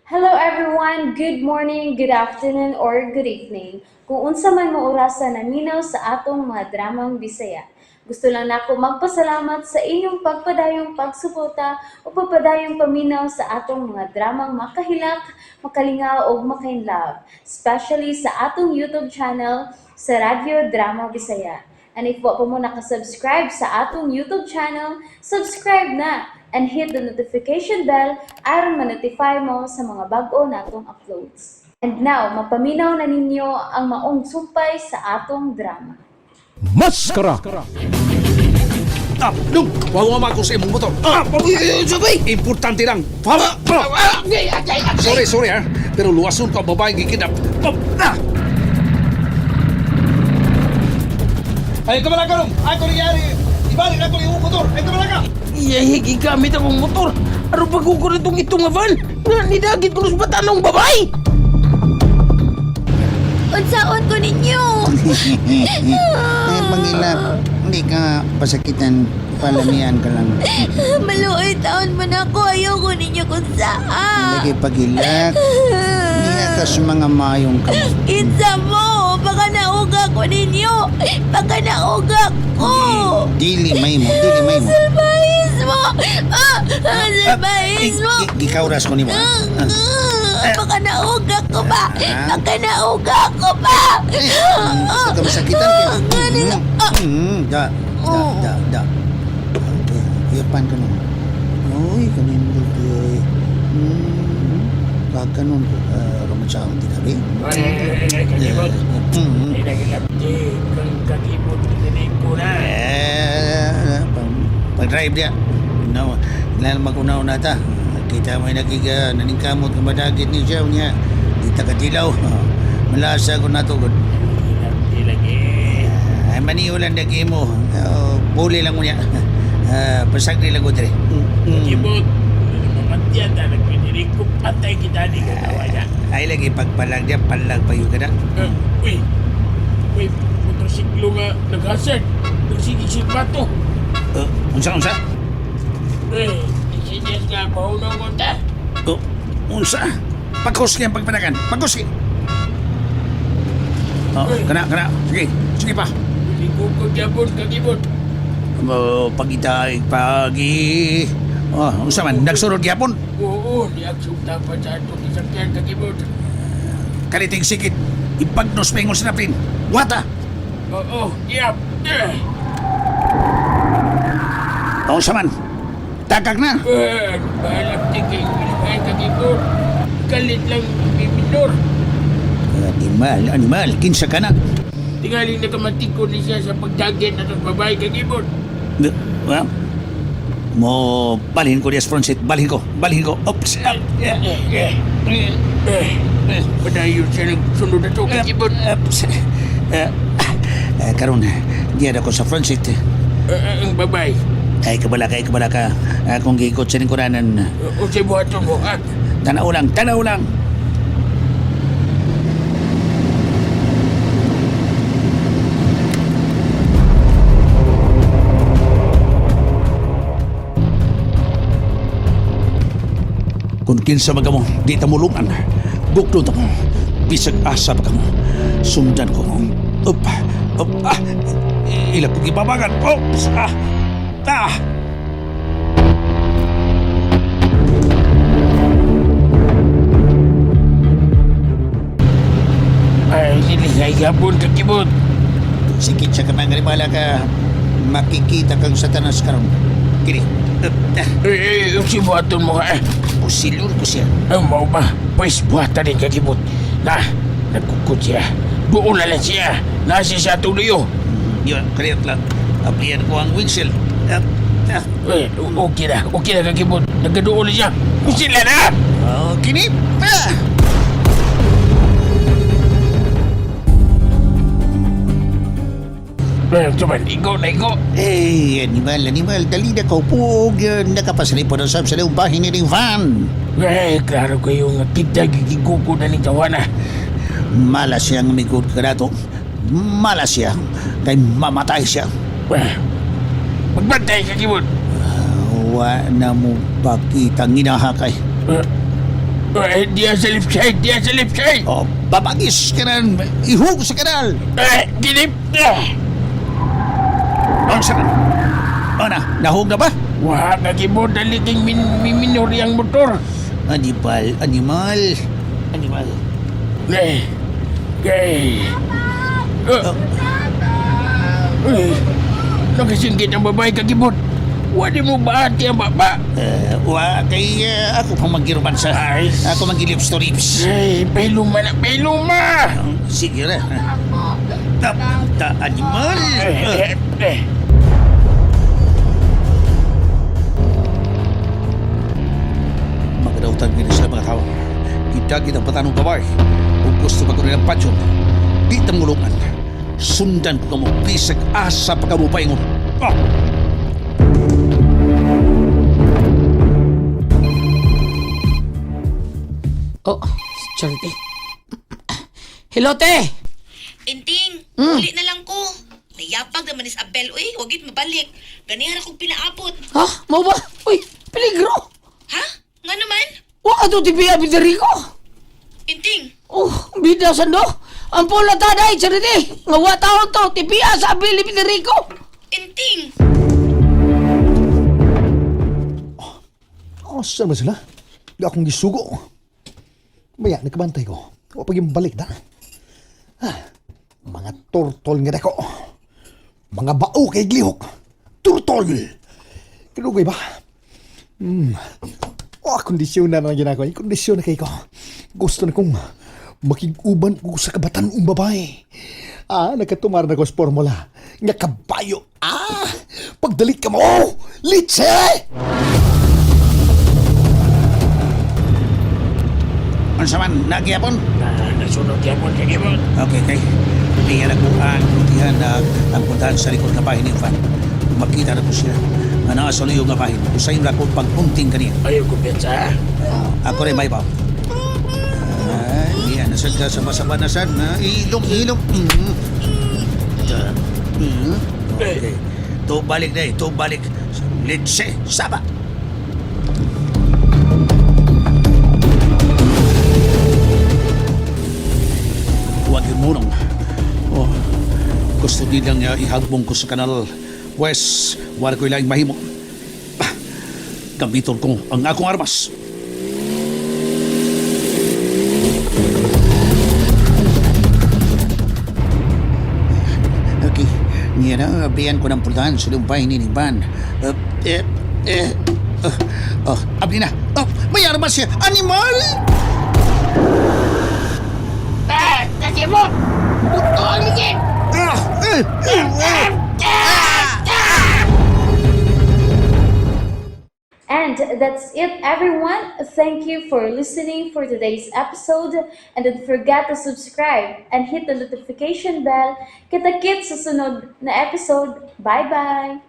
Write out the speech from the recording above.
Hello everyone! Good morning, good afternoon, or good evening. Kung unsa man mo orasa naminaw sa atong mga dramang Bisaya. Gusto lang nako magpasalamat sa inyong pagpadayong pagsuporta o pagpadayong paminaw sa atong mga dramang makahilak, makalingaw ug makainlove, especially sa atong YouTube channel sa Radyo Drama Bisaya. And if wa pa mo nakasubscribe sa atong YouTube channel, subscribe na and hit the notification bell aron ma-notify mo sa mga bag-o natong uploads. And now, mapaminaw na ninyo ang maong sumpay sa atong drama. Maskara! Ah, dong, wawa ma ko sa imong motor. Ah, Sabay! importante lang. Fama. Ah, sorry, sorry ha. Pero luwason ko ang babae gikidnap. Oh, ah. Ay, kamala ka ron. Ay, ko nangyari. Ibalik na ko yung motor. Ay, kamala ka. Iyahe, gigamit akong motor. Aron pagkukur itong itong nga van. Nga, nidagit ko sa batanong babae. Unsaon ko ninyo? Eh, pangilap, hindi ka pasakitan, palamian ka lang. Maluoy taon man ako. Ayoko ninyo kung saa. Lagi pagilak, niya ka sa mga mayong kamot. Kinsa mo? Baka nauga ko ninyo. Baka nauga ko. Dili may mo, dili may mo. Salbahis mo! Ah! Ah, salbahis mo! Gikauras ko nimo. Ah, Ah. ah, baka nauga ko pa! Ah. Baka nauga ko pa! Eh, gusto ka masakitan kaya. Ah, gani- ah. Da, da, da, da. Okay, iyapan ka nun. Uy, kanindot eh. Kaganon ko. Romansa akong tinabi. Kagibot. Mm. Ay, nagilapti. Kang kagibot. Ko na. Eh, pag-drive niya. No, lalo mag-una-una ta. Kita mo yung nakiga, naningkamot ng madagit ni siya niya. Di ta katilaw. Malasa ko natugod. Nagilapti lagi. Ay, maniulan na mo. Oh, buli lang mo niya. Ah, pasagli lang ko dire. Kagibot. Mamatyan na. Nagpinilig ko. Patay kita ni katawa niya. Ay, lagi pagpalag niya, palag pa yun ka na. Eh, uy. Uy, motorsiklo nga naghasad. Nagsigisig bato. Unsa, unsa? Eh, isinyas nga, bahunong ko ta. Oh, unsa? Pagkus ang pagpanagan. Pagkus. Oh, kana, kana. Sige, sige pa. Ligo ko gyapon kagibot. Oh, pagita, pagi. Oh, unsa man, nagsunod gyapon. Oo, niagsong pa sa atong isakyan kagibot. Kaliting sikit. Ipagnos pa sa napin. Wata! Oo, yap. Eh, Oh, unsa man. Tagag na. eh, balap ti kay ay kagibot. Galit lang bibidor. Animal, animal, kinsa ka na. Tingaling nakamatik ko ni siya sa pagdagit na itong babae kagibot. Well, mo balhin ko diya sa front seat. Balhin ko, balhin ko. Oops. Ah, yeah. Eh, eh, eh, eh, padayon siya nagsunod na ito kagibot. Oops. Eh, eh, karon, diya na ko sa front seat. Eh, eh, ang babae. Ay, kabala ka, ay, kabala ka. Akong giikot sa lingkuranan. O sa buhaton mo, ha? Tanaw lang, tanaw lang. Kung kinsa man kamo, di ta mulungan. Gukdo ta mo. Bisag asa pa kamo. Sundan ko. Up, up, ah. Ila ko gibabagan. Oops, ah. Ah. Ay, nilingay gabon kagibot. Sikit siya ka mga bala ka. Makikita kang satanas karon. Kini. Up, ah. Eh, eh, si buhaton mo ha? Pusilyon ko siya. Ang mau ba? Pwes, buhatan din kagibot. Na, nagkukot siya. Doon na lang siya. Nasa siya tuloy. Yun, clear lang. Aplian ko ang windshield. Ah, ah. Eh, okay na. Okay na kagibot. Nagkadoon na siya. Sila na! Oh, kini. Ah! Eh, cuman, ikaw na ikaw. Eh, animal, animal, dali na ka upog. Nakapasali po na sab sa loob bahin ni van. Eh, klaro kayo nga kita gigiguko na ni Tawana. Mala siyang umikot ka dato. Mala siya. Kay mamatay siya. Eh, magbantay kagibot. Wa na mo pakita nginahakay. Eh, Eh, diya sa left side, diya sa left side. Oh, babagis kanan, ihug sa kanal. Eh, gilip na. Ang sa Ana, nahug na ba? Wa kagibot, dali king minori ang motor. Animal, animal, animal. Eh, eh. Eh, eh, nakasinggit ang babae kagibot. Wa di mo baati ang baba. Eh, wa kay ako pang magiruman sa Ay. ako magilips to lips. Ay, pailuma na, pailuma! Sige ra. Ta, ta animal. Eh, eh, eh. Magadautan gini sila mga tao. Gidagit ang patanong babae. Kung gusto pa ko nilang patsyon, di tamulungan. Sundan ko kamo, bisag asa pa kamo paingon. Oh! Oh, si Charity. Hello, te! Inting, uli na lang ko. Nayapag naman ni Abel, uy, wagit mabalik. Ganihan akong pinaabot. Ha? Mau ba? Uy, peligro! Ha? Nga naman? Wa ka to tibiya, Federico! Inting, Oh, bida sando! Ang pula taday, Charity! Nga wa taon to, tibiya sa Abel ni Federico! Inting! Asa man sila? Di akong gisugo. Maya, nakabantay ko. O pag yung balik da. Ah, mga turtol nga dako. Mga bao kay glihok. Turtol! Kinugoy ba? Hmm. Oh, kondisyon na lang ginagawa. Kondisyon na kay ko. Gusto na kong makig-uban ko sa kabatan-ong babae. Ah, nakatumar na ko sa formula. Nga kabayo. Ah, pagdalit ka mo. Litse! Ano sa man, nagyapon? Na, nasunod yapon kagibot. Okay, kay. Iya na ko ang rutihan na ang puntahan sa likod nga bahin ni Van. Makita na ko siya. Nga naa sa luyo nga bahin. Usayin ra ko pagpunting kaniya. Ayaw kumpiyansa. Ako rin may baw. Ay, yan. Nasad ka sa masaba nasad. Na, ilong, ilong. Da. Okay. To balik na eh. To balik. Litse. Saba. Huwag yun munong. Oh, gusto nilang ihagbong ko sa kanal. Wes, wala ko ilang mahimo. Ah, gamiton ko ang akong armas. Okay. Niya na, abiyan ko ng pultahan sa lumpay ni Van. Eh, eh, oh, oh, abdi na. Oh, may armas siya. Animal! Ah, kagibot! Buto ang ligid! Ah, eh, eh, eh. And that's it, everyone. Thank you for listening for today's episode. And don't forget to subscribe and hit the notification bell. Kita-kits sa sunod na episode. Bye-bye!